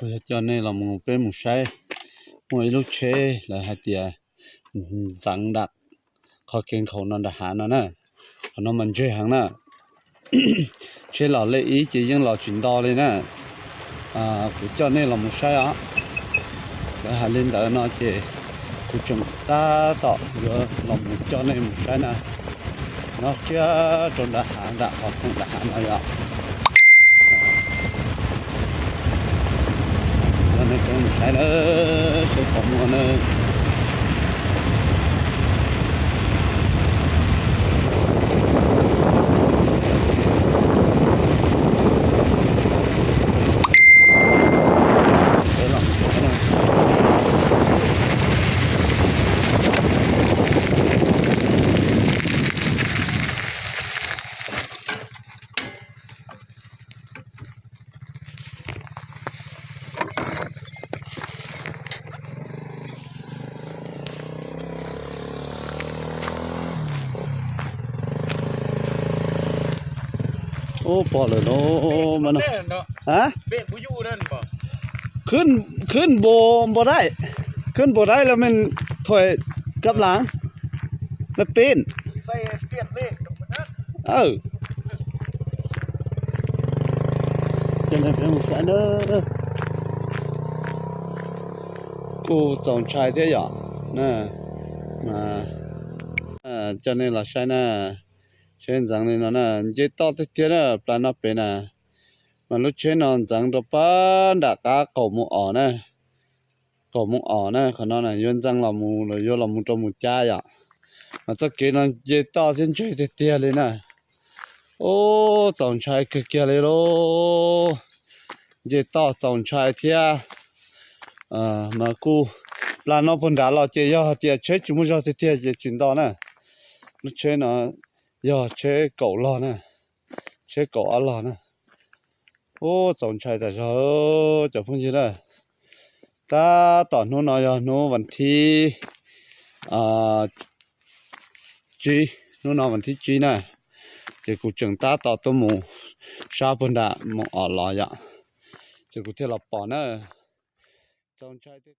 Yog coj nej los mus peb mus saib, muaj ib lub tsheb lawv hais tias ntxeev nram qhov kev nkhaus no nram hav no na. Qhov no mas ntseg heev na. Tsheb los lej ib ces yeej los tsis nto li na. Kuv coj nej los mus saib os. Lawv hais li ntawd no ces kuv tseem tab tom yuav los mus coj nej mus saib na. Nyob kiag rau nram hav, nram qhov theem nram hav no yom. Coj nej peb mus saib na, saib qhov muag na. Ub, pom lawm no. Khwb, khwb npau, npau daim, khwb npau daim los mas thuam kab lav, laj peb. Kuj txaus ntshai thiab yom. Coj nej los saib na, tsheb ntxeev li no na, nce toj tiag tiag na, plas no pem na. Mas lub tsheb no ntxeev rau pab nram qab qaum mus os na, qaum mus os na, qhov no na yuav ntxeev los mus los yuav los mus rau mus cab yom. Mas txoj kev no nce toj thiab ntseg tiag tiag li na. Ub, txaus ntshai kawg kiag li lauj. Nce toj txaus ntshai thiab. Mas kuj plas no puag nrad los ces yog hais tias tsheb tsis muaj zog tiag tiag ces tsis nto na. Lub tsheb no yog tsheb kaum log na, tsheb kaum ob log na. Ub, txaus ntshai tas zog cov phooj ywg na. Tab tom hnub no yog hnub vas thib tsib, hnub no vas thib tsib na, ces kuv tseem tab tom tuaj mus sab puag nram mus os los yom, ces kuv thiaj los pom na. Txaus ntshai tiag.